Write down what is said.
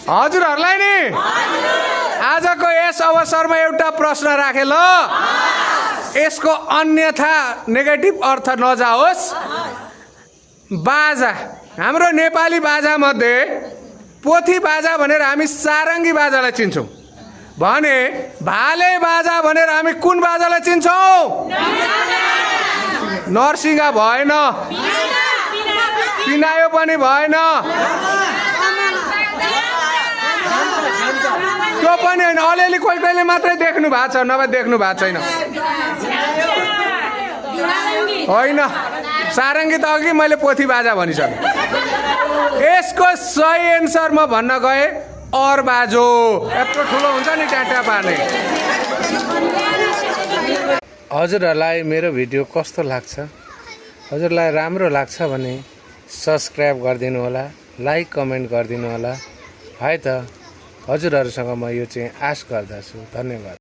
हजुरहरूलाई नि आजको यस अवसरमा एउटा प्रश्न राखे ल। यसको अन्यथा नेगेटिभ अर्थ नजाओस्। बाजा, हाम्रो नेपाली बाजा मध्ये पोथी बाजा भनेर हामी सारङ्गी बाजालाई चिन्छौँ भने भाले बाजा भनेर हामी कुन बाजालाई चिन्छौँ? नरसिंगा भएन, पिनायो पनि भएन, त्यो पनि होइन। अलिअलि कोही कोहीले मात्रै देख्नु भएको छ, नभए देख्नु भएको छैन। होइन, सारङ्गी त अघि मैले पोथी बाजा भनिसकेँ। यसको सही एन्सर म भन्न गएँ अरबाजो। यत्रो ठुलो हुन्छ नि ट्याट्या पार्ने। हजुरहरूलाई मेरो भिडियो कस्तो लाग्छ? हजुरलाई राम्रो लाग्छ भने सब्सक्राइब गरिदिनु होला, लाइक कमेन्ट गरिदिनु होला है त। हजुरहरूसँग म यो चाहिँ आश गर्दछु। धन्यवाद।